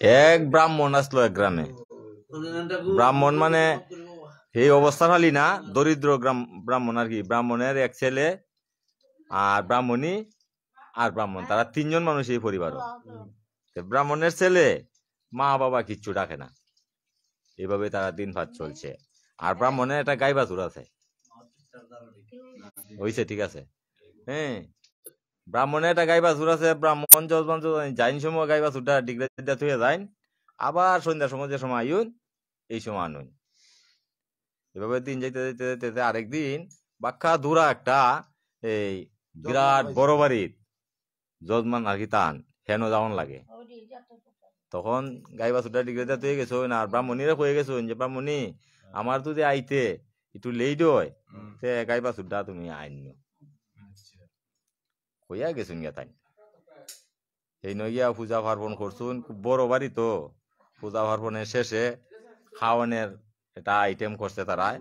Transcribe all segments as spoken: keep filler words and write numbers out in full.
এক ব্রাহ্মণ আসলো এক গ্রামে। ব্রাহ্মণ মানে এই অবস্থাশালী না, দরিদ্র গ্রাম, ব্রাহ্মণ আর কি। ব্রাহ্মণের এক ছেলে আর ব্রাহ্মণী আর ব্রাহ্মণ, তারা তিনজন মানুষ এই পরিবারও। তো ব্রাহ্মণের ছেলে মা বাবা কিচ্ছু ডাকে না, এইভাবে তারা দিন পার চলছে। আর ব্রাহ্মণের একটা গাই বাছুর আছে, হইছে, ঠিক আছে। হ্যাঁ, ব্রাহ্মণের একটা গাই বাছুর আছে, ব্রাহ্মণ যজমান যজমানি যাইন সময় গাই বাছুরটা ডিগরে দিয়া থুইয়া যাইন, আবার সন্ধ্যার সময় যে সময় আইন, এই সময় আনইন। এভাবে দিন যাইতে যাইতে যাইতে যাইতে আরেকদিন বাক্কা দূরা একটা এই বিরাট বড় বাড়ির যজমান আর কি তান, হেনো যাওন লাগে। তখন গাই বাছুরটা ডিগরে দিয়া থুইয়া গেছইন, আর ব্রাহ্মণীরে কইয়া গেছইন যে, "ব্রাহ্মণী, আমার যদি আইতে একটু লেট হয়, হুম। তে গাই বাছুরটা তুমি আইন।" আচ্ছা। কইয়া গেছইন গিয়া তাইন। এই নয় গিয়া পূজা পার্বণ করছইন, খুব বড় বাড়ি তো। পূজা পার্বণের শেষে খাওয়ানোর একটা আইটেম করছে তারা।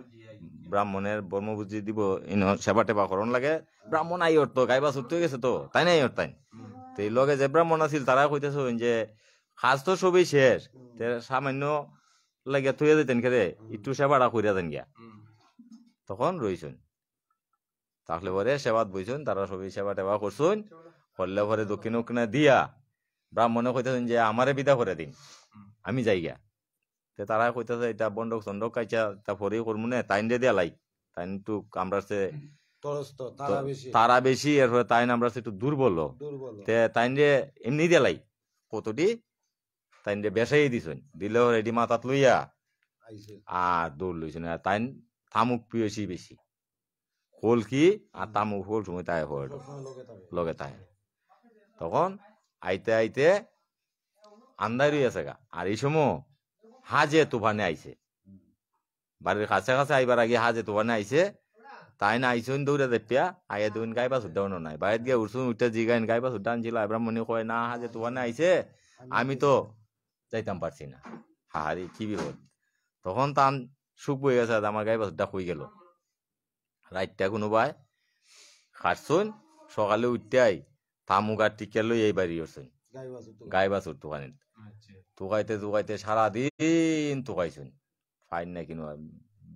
ব্রাহ্মণের বর্মভুজি দিব, ইনো সেবা টেবা করন লাগে। ব্রাহ্মণ আইয়র তো, গাই বাছুর তো গেছে তো, তাইন আইয়র তাইন। তো এই লগে যে ব্রাহ্মণ আছিল, তারা কইতেছইন যে, "কাজ তো সবই শেষ, তে সামান্য লাগিয়া থইয়া যাইতেন খেতে, একটু সেবাটা কইরা দেন গিয়া।" তখন রইছইন। তাহলে পরে সেবাত বইছইন, তারা সবই সেবা টেবা করছইন, করলে পরে দক্ষিণ উক্ষিণা দিয়া ব্রাহ্মণে কইতেছইন যে, "আমারে বিদা করে দিন, আমি যাইগা।" তে তারা কইতেছে, "এটা বন্ডক চন্ডক কাইচা, তা পরেই করমু নে, তাইনরে দিয়া লাই, তাইন তো আমরার সে তরস্ত, তারা তো বেশি। তারা বেশি, এরপরে তাইন আমরার সে একটু দুর্বল, দুর্বল। তে তাইনরে এমনি দিয়া লাই, কতটি তাইনরে বেশাই দিছইন, দিলে পরে এটি মাথাত লইয়া আইছে। আর দৌড় লইছইন।" আর তাইন তামুক পিয়সি বেশি, কলকি আর তামুক হকল সময় তাই হয়, সবসময় লগে থাকে। লগে থাকে। তখন আইতে আইতে আন্ধার হইয়া গেছে গা। আর এই সময় হাজে তুফানে আইছে। বাড়ির কাছে কাছে আইবার আগে হাজে তুফানে আইছে। তাইন আইছইন দৌড়ে দেখিয়া, আইয়া দেখইন গাই বাছুরটা অনো নাই। বাড়িত গিয়া উঠছইন, উঠিয়া জিগাইন, "গাই বাছুরটা আনছিলা?" ব্রাহ্মণী কয়, "না, হাজে তুফানে আইছে, আমি তো যাইতাম পারছি না।" হাহারি, কি বিপদ। তখন তান সুখ বই গেছে, "আমার গাই বাছুরটা কই গেল?" রাইতটা কুনুবায় কাটছইন, সকালে উঠিয়াউ তামুক আর টিকা লইয়া বাড়ি করছইন। গাই বাছুর তো। গাই বাছুর তুফানিত। আচ্ছা। তুকাইতে তুকাইতে সারাদিন তুকাইছইন। পাইন না কিনো।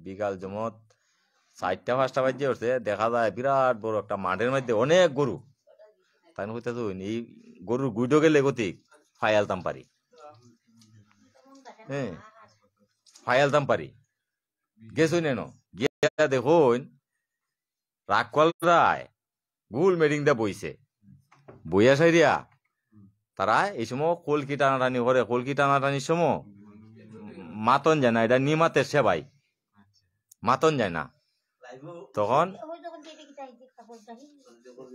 বিকাল জমত চাইরটা পাঁচটা বাজে উঠছে, দেখা যায় বিরাট বড় একটা মাঠের মধ্যে অনেক গরু। তাইন কইতেছইন, "এই গরুর গুইডো গেলে গতিক ফাইয়ালতাম পারি।" হ্যাঁ, ফাইয়ালতাম পারি। গেছইন এনো, গিয়া দেখইন রাখওয়ালরায় গুল মেডিং দা বইছে। বইয়া সাইরিয়া তারা এই সময় কলকি টানাটানি করে, কলকি টানাটানির সময় মাতন যায় না, এটা নিমাতের সেবাই, মাতন যায় না। তখন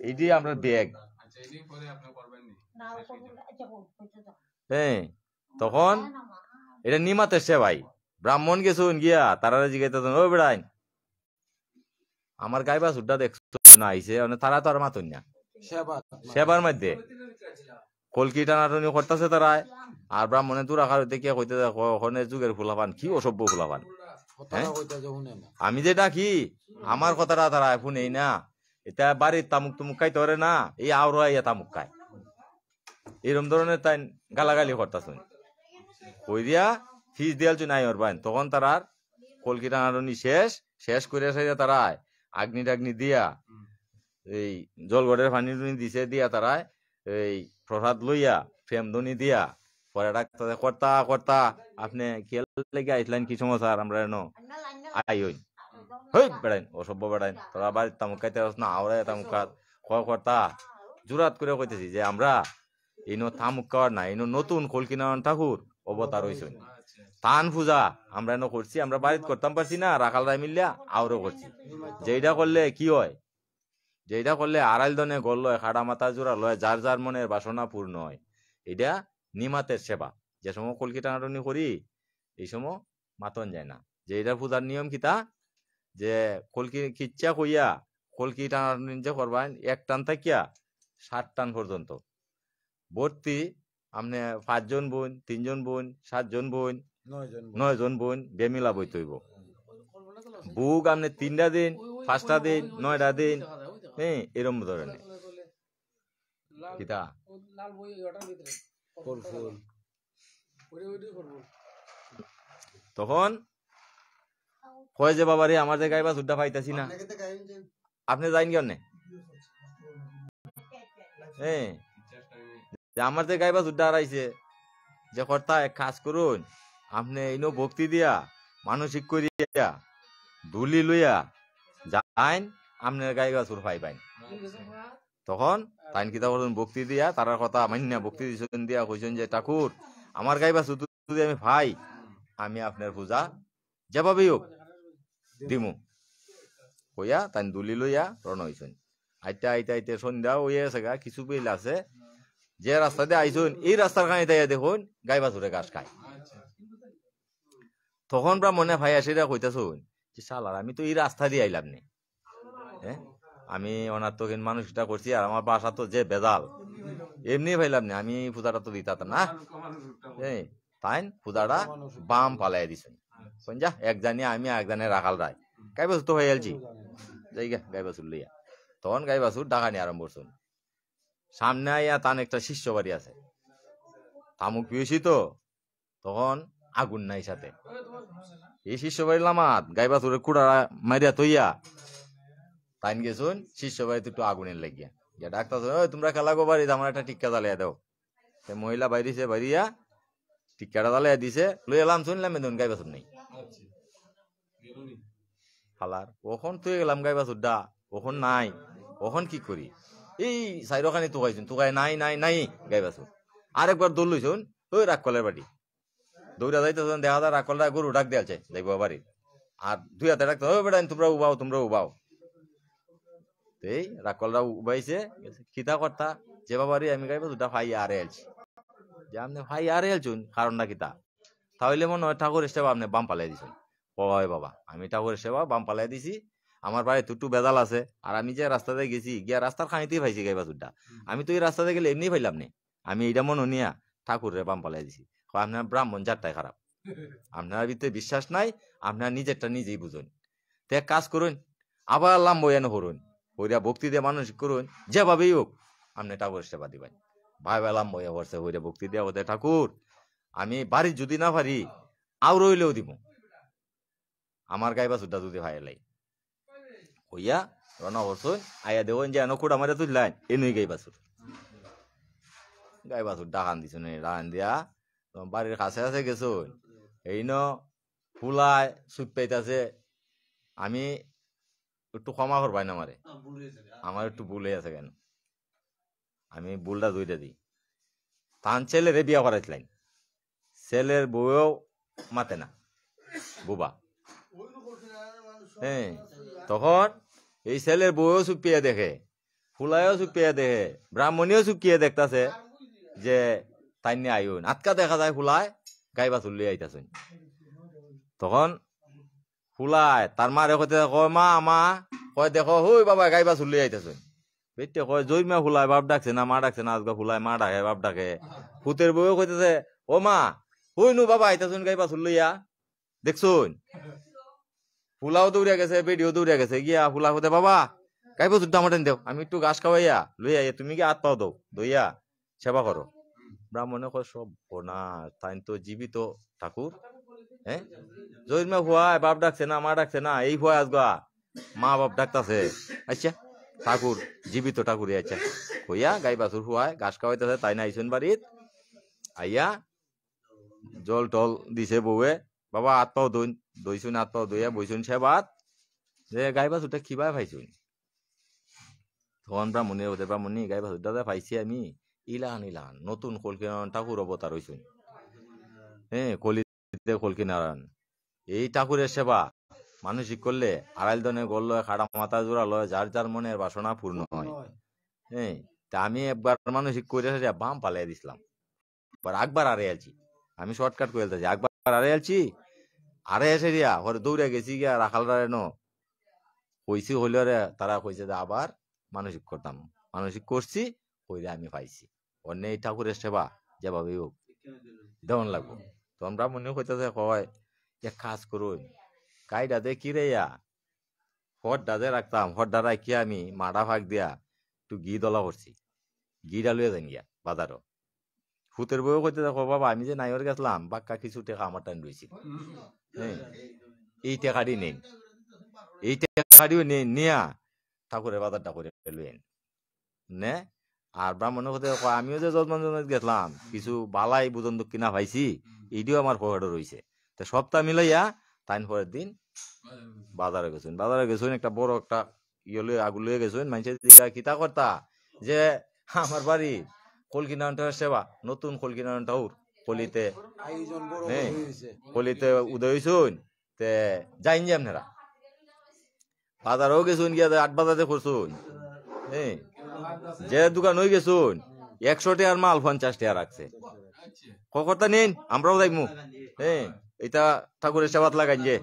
এটি আমরা ব্যাগ, হ্যাঁ, তখন এটা নিমাতের সেবাই। ব্রাহ্মণ গেছইন গিয়া, তারারে জিগাইতেছইন, "ও বেড়াইন, আমার গাই বাছুরটা দেখছো না আইছে?" মানে তারা তো আর মাতইন না। সেবার। সেবার মধ্যে কলকি টানাটানি করতাছে তারায়, আর ব্রাহ্মণে দূর আকার হইতে কিয়া কইতে যায়, "ক-, ওখানে যুগের ফুলাফান, কি অসভ্য ফুলাফান।" কথাটা হ্যাঁ? কইতে যে শুনে না। আমি যে ডাকি, আমার কথাটা তারা হুনেই না। এটা বাড়ির তামুক তুমুক খাইতে পারে না, এই আওরা ইয়া তামুক খায়। এরম ধরনের তাইন গালাগালি করতাছইন। কইরিয়া ফিস দিয়ালছইন আইয়র বাইন। তখন তারার কলকি টানাটানি শেষ, শেষ করিয়া সাইরিয়া তারায় আগ্নি টাগ্নি দিয়া, এই জলগড়ের পানি টুনি দিছে দিয়া তারায় এই প্রসাদ লইয়া, প্রেম ধ্বনি দিয়া, পরে ডাকতাছে, "কর্তা, কর্তা, আপনে কিয়ার লাগি আইছলেন, কি সমস্যা?" আর আমরা এনো আই হইন। "হই বেড়াইন, অসভ্য বেড়াইন, তোরা বাড়ির তামুক খাইতে পারস না, আওরা তামুক খা-, ক-, কর্তা।" জুরাত করে কইতেছি যে আমরা ইনো তামুক খাওয়ার না, ইনো নতুন কলকি নারায়ণ ঠাকুর অবতার হইছইন। তান পূজা আমরা এনো করছি, আমরা বাড়িত করতাম পারছি না, রাখালরায় মিল্লা আওরো করছি। যেইটা করলে কি হয়? যেইটা করলে আড়াইল দনে গল লয়, খাড়া মাথা জোড়া লয়, যার যার মনের বাসনা পূর্ণ হয়। এটা নিমাতের সেবা। যে সময় কলকি টানাটানি করি, এই সময় মাতন যায় না। যে এটা পূজার নিয়ম কিতা, যে কলকি কিচ্ছা কইয়া কলকি টানাটানি যে করবাইন, এক টান থাকিয়া সাত টান পর্যন্ত। ভর্তি আপনে পাঁচজন বইন, তিনজন বইন, সাতজন বইন, নয়জন বইন। নয়জন বইন, বেমিলা বইতে হইব। বুক আপনে তিনটা দিন, পাঁচটা দিন, নয়টা দিন, হ্যাঁ, এরম ধরনের। কিতা? কর্পূর। তখন কয় যে, "বাবা রে, আমার যে গাই বাছুরটা পাইতাছি না।" আপনে যাইন কেনে? হ্যাঁ, যে আমার যে গাই বাছুরটা হারাইছে, যে কর্তা এক কাজ করুন, আপনে ইনো ভক্তি দিয়া, মানসিক করিয়া, ধুলি লইয়া যাইন, আপনার গাই বাছুর পাইবাইন। তখন তাইন কিতা করছইন, ভক্তি দিয়া, তারার কথা মাইন্না ভক্তি দিছইন দিয়া কইছইন যে, "ঠাকুর, আমার গাই বাছুর যদি আমি পাই, আমি আপনার পূজা যেভাবেই হোক দিমু।" কইয়া তাইন ধুলি লইয়া রওনা অইছইন। আইতে আইতে আইতে সন্ধ্যা অইয়া গেছে গা, কিছু বিল আছে, যে রাস্তা দিয়া আইছইন, এই রাস্তার কানে তাইয়া দেখইন গাই বাছুরে ঘাস খায়। তখন ব্রাহ্মণে ভাই আসিরা কইতাছইন যে, "শালার, আমি তো এই রাস্তা দিয়া আইলাম নে, হ্যাঁ, আমি অনার তো মানুষ এটা করছি, আর আমার বাসা তো যে বেজাল, এমনি পাইলাম না, আমি পূজাটা তো দিতাম না।" হ্যাঁ, তাইন পূজাটা বাম পালাই দিছইন। কইন, "যা, এক জানি আমি, এক জানে রাখাল রায়, গাই বাছুর তো পাইয়া আইছি, যাই গা গাই বাছুর লইয়া।" তখন গাই বাছুর ডাকানি আরম্ভ করছইন। সামনে আইয়া তান একটা শিষ্য বাড়ি আছে, তামুক পিয়েছি তো, তখন আগুন নাই সাথে। এই শিষ্য বাড়ির লামাত গাই বাছুরে কুড়া মারিয়া থইয়া তাইন গেছইন শিষ্য বাড়িত একটু আগুনের লাগিয়া। গিয়া ডাকতাছইন, "ওই, তুমরা কেলা গো বাড়িত, আমার একটা টিক্কা জ্বালাইয়া দেও।" তে মহিলা বাইরিছে, বাইরিয়া টিক্কাটা জ্বালাইয়া দিছে, লইয়া লামছইন, লামে দেখইন গাই বাছুর নাই। হালার, অখন থুইয়া গেলাম গাই বাছুরটা, অখন নাই, অখন কি করি? এই চাইরোখানি তুকাইছইন, তুকাই নাই, নাই, নাই, গাই বাছুর। আরেকবার দৌড় লইছইন, ওই রাক্কলের বাড়ি। দৌড়া যাইতেছইন, দেখা যায় রাক্কলরা গরু ডাক দিয়া আলছে, যাইবো বাড়ি। আর দুই হাতে ডাকতে, "ও বেটা, তুমরা উবাও, তুমরা উবাও।" এই রাক্কলরা উবাইছে, কিতা কর্তা, যে বাবা রে, আমি গাই বাছুরটা পাইয়া আরে আলছি। যে আপনে পাইয়া আরে আলছইন, কারণটা কিতা? তাইলে মনে হয় ঠাকুরের সেবা আপনে বাম পালাই দিছইন। কয়, "বাবা, আমি ঠাকুরের সেবা বাম পালাই দিছি, আমার বাড়িত একটু বেজাল আছে, আর আমি যে রাস্তা দিয়া গেছি, গিয়া রাস্তার খানিতেই পাইছি গাই বাছুরটা। আমি তো এই রাস্তা দিয়া গেলে এমনি পাইলাম নে, আমি এইটা মনো নিয়া ঠাকুররে বাম পালাই দিছি।" কয়, "আপনার ব্রাহ্মণ জাতটাই খারাপ, আপনার ভিতরে বিশ্বাস নাই, আপনার নিজেরটা নিজেই বুঝইন। তে এক কাজ করইন, আবার লাম্বা অইয়া করইন, কইরা ভক্তি দিয়া মানসিক করইন, যেভাবেই হোক আপনে ঠাকুরের সেবা দিবেন।" ভাইবা লাম্বা অইয়া পড়ছে, কইরা ভক্তি দিয়া কইতে, "ঠাকুর, আমি বাড়িত যদি না পারি, আউর অইলেও দিমু, আমার গাই বাছুরটা যদি পাইলাই।" কইয়া রওনা করছইন, আইয়া দেখইন যে এনো কুড়া মারিয়া তুললাইন, এনোই গাই বাছুর। গাই বাছুর ডাকান দিছইন, ডাকান দিয়া বাড়ির কাছে কাছে গেছইন, এইন ফুলায় চুপ পাইতাছে, "আমি একটু ক্ষমা করবাইন আমারে, আমার একটু ভুল অইয়া আছে কেনে, আমি ভুলটা ধইরা দি।" তান ছেলেরে বিয়া করাইছলাইন, ছেলের বউয়েও মাতে না, বুবা। হ্যাঁ, তখন এই ছেলের বউয়েও চুপ পাইয়া দেখে, ফুলায়ও চুপ পাইয়া দেখে, ব্রাহ্মণীও চুপ পাইয়া দেখতাছে যে তাইন নি আইন। আতকা দেখা যায় ফুলায় গাই বাছুর লইয়া আইতাছইন। তখন ফুলায় তার মারে কইতে, কয়, "মা, মা," কয়, "দেখো, হই বাবা, গাই বাছুর লইয়া আইতাছইন।" বেটিয়ে কয়, "জইরমা ফুলায় বাপ ডাকছে না, মা ডাকছে না, আজগা ফুলায় মা ডাকে, বাপ ডাকে।" পুতের বউয়ে কইতেছে, "ও মা, হই নু বাবা আইতাছইন গাই বাছুর লইয়া, দেখছইন?" ফুলাও দৌড়িয়া গেছে, বেটিও দৌড়িয়া গেছে, গিয়া ফুলা কইতে, "বাবা, গাই বাছুরটা আমারে দেও, আমি একটু ঘাস খাওয়াইয়া লইয়া আইয়া, তুমি গিয়া আত পাও ধও, ধইয়া সেবা করো।" ব্রাহ্মণে কয়, "সর্বনাশ, তাইন তো জীবিত ঠাকুর, হ্যাঁ? জইরমা ফুয়ায় বাপ ডাকছে না, মা ডাকছে না, এই ফুয়ায় আজগা মা বাপ ডাকতাছে। আচ্ছা, ঠাকুর, জীবিত ঠাকুরই, আচ্ছা।" কইয়া গাই বাছুর ফুয়ায় ঘাস খাওয়াইতাছে, তাইন আইছইন বাড়িত, আইয়া জল টল দিছে বউয়ে, "বাবা, আত পাও ধইন।" ধইছইন, আত পাও ধইয়া বইছইন সেবাত, যে গাই বাছুরটা কিবা পাইছইন। তখন ব্রাহ্মণীয়ে কইতে, "ব্রাহ্মণী, গাই বাছুরটা যে পাইছি আমি, ইলান ইলান, নতুন কল্কি নারায়ণ ঠাকুর অবতার অইছইন। হ্যাঁ, কলিতে কল্কি নারায়ণ। এই ঠাকুরের সেবা মানসিক করলে আড়াইল দনে গল লয়, কাটা মাথা জোড়া লয়, যার যার মনের বাসনা পূর্ণ হয়। হ্যাঁ, তা আমি একবার মানসিক করিয়া বাম পালাই দিছলাম।" পর আকবার আরে আলছি, আমি শর্টকাট কইয়া আলতাছি, আকবার আরে আলছি, আরে এসে দিয়া, পরে দৌড়ে গেছি গিয়া রাখালরারে ন কইছি, কইলে রে, তারা কইছে যে আবার মানসিক করতাম, মানসিক করছি, কইলে আমি পাইছি। অন্য এই ঠাকুরের সেবা যেভাবেই হোক, দেওয়ান লাগবো। তখন ব্রাহ্মণী কইতাছে, কয়, "এক কাজ করুন, গাইটা দে কি রে ইয়া, হটটা যে রাখতাম, হটটা রাখিয়া আমি মাটা ফাঁক দিয়া একটু ঘি দলা করছি, ঘিটা লইয়া যাইন গিয়া বাজারও।" ফুতের বউয়ে কইতে দেখো, "বাবা, আমি যে নাইওর গেছলাম, বাক্কা কিছু টেকা আমার টান রইছে।" হ্যাঁ, এই টেকাটি নেন, এই টেকাটিও নেন, নিয়া ঠাকুরের বাজারটা করে লইন। নে, আর ব্রাহ্মণে কইতে দেখো, "আমিও যে যজমান যজমানিত গেছলাম, কিছু বালাই বুঝন দক্ষিণা পাইছি, এইটিও আমার পকেটে রইছে।" তো সবটা মিলাইয়া তাইন পরের দিন বাজারে গেছইন। বাজারে গেছইন, একটা বড় একটা ইয়ে লইয়া, আগুন লইয়া গেছইন। মানষে জিগা, "কিতা করতা?" যে, "আমার বাড়ি কলকি নারায়ণ ঠাকুরের সেবা, নতুন কলকি নারায়ণ ঠাকুর কলিতে, আয়োজন বড় হ্যাঁ, হয়ে গেছে। কলিতে উদয় হইছইন, তে যাইন যে আপনারা।" বাজারেও গেছইন, গিয়া আট বাজারে করছইন, হ্যাঁ, যে দোকান হয়ে গেছইন, একশো টেকার মাল পঞ্চাশ টেকা রাখছে। "ক-, কথা নিন, আমরাও যাইমু।" হ্যাঁ, এটা ঠাকুরের সেবাত লাগাইন যে।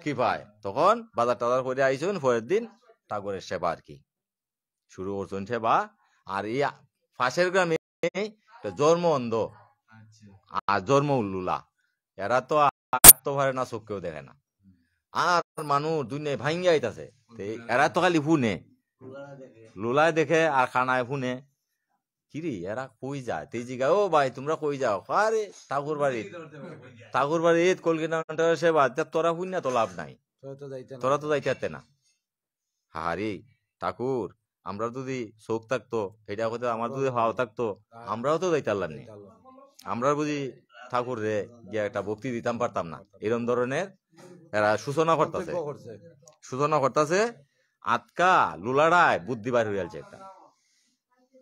কি পায়? তখন বাজার টাজার করে আইছইন, পরের দিন ঠাকুরের সেবা আর কি। শুরু করছইন সেবা। আর এই পাশের গ্রামে একটা জন্ম অন্ধ, আর জন্ম উল্লুলা। এরা তো আটতো পারে না, চোখেও দেখে না। আর মানুষ দুনিয়ায় ভাঙ্গি আইতাছে। তে এরা তো খালি হুনে। লুলায় দেখে আর কানায় হুনে। "কিরে, এরা কই যায়?" তে জিগা, "ও ভাই, তোমরা কই যাও?" "আরে, ঠাকুর বাড়ি, ঠাকুর বাড়ি, এই কলকি নারায়ণ ঠাকুরের সেবা, তে তোরা হুন না তো লাভ নাই, তোরা তো যাইতে না।" হাহারি, ঠাকুর, আমরা যদি চোখ থাকতো, এটা হয়তো আমার যদি পাও থাকতো, আমরাও তো যাইতাম পারলাম না। আমরা বুঝি ঠাকুর রে গিয়া একটা ভক্তি দিতাম পারতাম না। এরম ধরনের এরা সূচনা করতাছে। সূচনা করতাছে, আতকা লুলাড়ায় বুদ্ধি বার হইয়া আলছে একটা।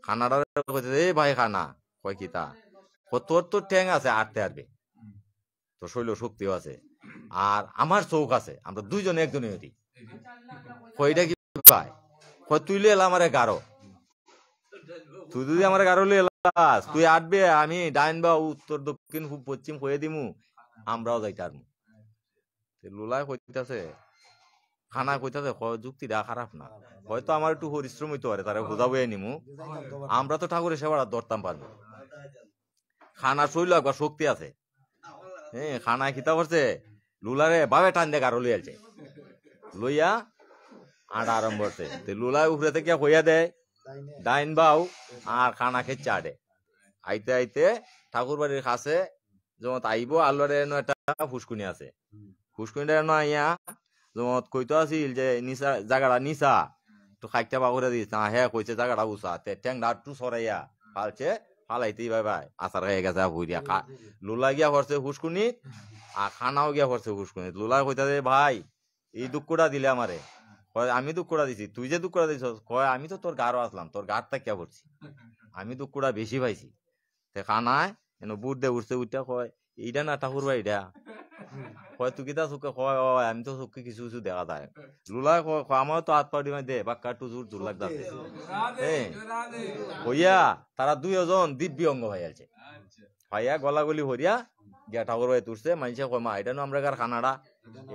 কানাডারে কইতে, "এ ভাই কানা," কয়, "কিতা?" কয়, "তোর তো ঠ্যাং আছে, আটতে পারবে।" তো শৈল শক্তিও আছে, আর আমার চোখ আছে, আমরা দুইজনে একজনই হইতি। কয়, "এটা কি পায়?" কয়, "তুই লইলা আমারে গারো, তুই যদি আমারে গারো লইলাস, তুই আটবে, আমি ডাইন বা উত্তর দক্ষিণ পূব পশ্চিম কইয়া দিমু, আমরাও যাইতাম পারমু।" তে লুলায় কইতাছে, কানায় কইতাছে, কয়, "যুক্তিটা খারাপ না, হয়তো আমার একটু পরিশ্রম হইতে পারে, তারে বুঝাবো নিমু, আমরা তো ঠাকুরের সেবাটা ধরতাম পারমু।" কানার শৈল একবার শক্তি আছে। হ্যাঁ, কানায় কিতা করছে? লুলারে বাবে টান দে গারো লইয়া আলছে। লইয়া আটা আরম্ভ করছে। তে লুলায় উপরে থেকে কইয়া দেয়, "ডাইন বাউ", আর কানা খেচ্ছে আটে। আইতে আইতে ঠাকুর বাড়ির কাছে যেমন আইবো, আল্লাহর এনো একটা ফুসকুনি আছে। ফুসকুনিটা এনো আইয়া যেমন কইতো আছিল যে নিচা, জাগাটা নিচা, একটু খাইটটা বাগুরে দিস না, হে কইছে জাগাটা উচা, তে ঠ্যাংটা একটু সরাইয়া ফালছে, ফালাইতেই ভাই ভাই আছাড় খাইয়া গেছে, আফুরিয়া। কা-, লুলা গিয়া পড়ছে ফুসকুনিত, আর কানাও গিয়া পড়ছে ফুসকুনিত। লুলায় কইতাছে, "ভাই, এই দুঃখটা দিলে আমারে।" কয়, "আমি দুঃখটা দিছি, তুই যে দুঃখটা দিছস?" কয়, "আমি তো তোর গারো আছলাম, তোর গার থাকিয়া পড়ছি, আমি দুঃখটা বেশি পাইছি।" তে কানায় এনো বুট দে উঠছে, উঠা কয়, "এইটা না ঠাকুর ভাই, এটা।" কয়, "তুই কিতা চোখে?" কয়, "ও, আমি তো চোখে কিছু কিছু দেখা যায়।" লুলায় কয়, কয়, "আমার তো হাত পাউডি মাই দে, বাক্কা একটু জোর জোর লাগতাছে।" হ্যাঁ, কইয়া তারা দুইজন দিব্যি অঙ্গ পাইয়া আলছে। পাইয়া গলাগলি হরিয়া গিয়া ঠাকুর বাড়িত উঠছে। মানষে কয়, "মা, এটা নু আমরাগার কানাডা,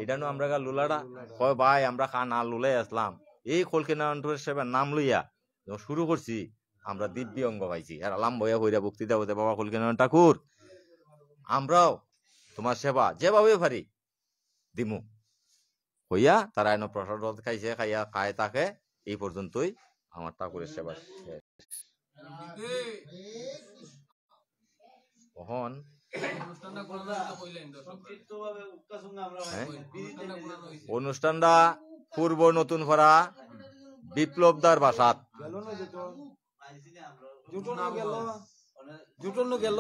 এটা নু আমরাগার লুলাডা।" কয়, "ভাই, আমরা কানা লুলাই আছলাম, এই কলকি নারায়ণ ঠাকুরের সেবার নাম লইয়া যখন শুরু করছি, আমরা দিব্যি অঙ্গ পাইছি।" আর লাম্বা হইয়া কইরা বক্তৃতা করতে, "বাবা কলকি নারায়ণ ঠাকুর, আমরাও তোমার সেবা যেভাবে পারি দিমু।" কইয়া তারা এনো প্রসাদ টসাদ খাইছে, খাইয়া খায় থাকে। এই পর্যন্তই আমার ঠাকুরের সেবা শেষ। অখন হ্যাঁ? অনুষ্ঠানটা পূর্ব নতুন পাড়া বিপ্লবদার বাসাত। জুটন গেল, জুটন গেল।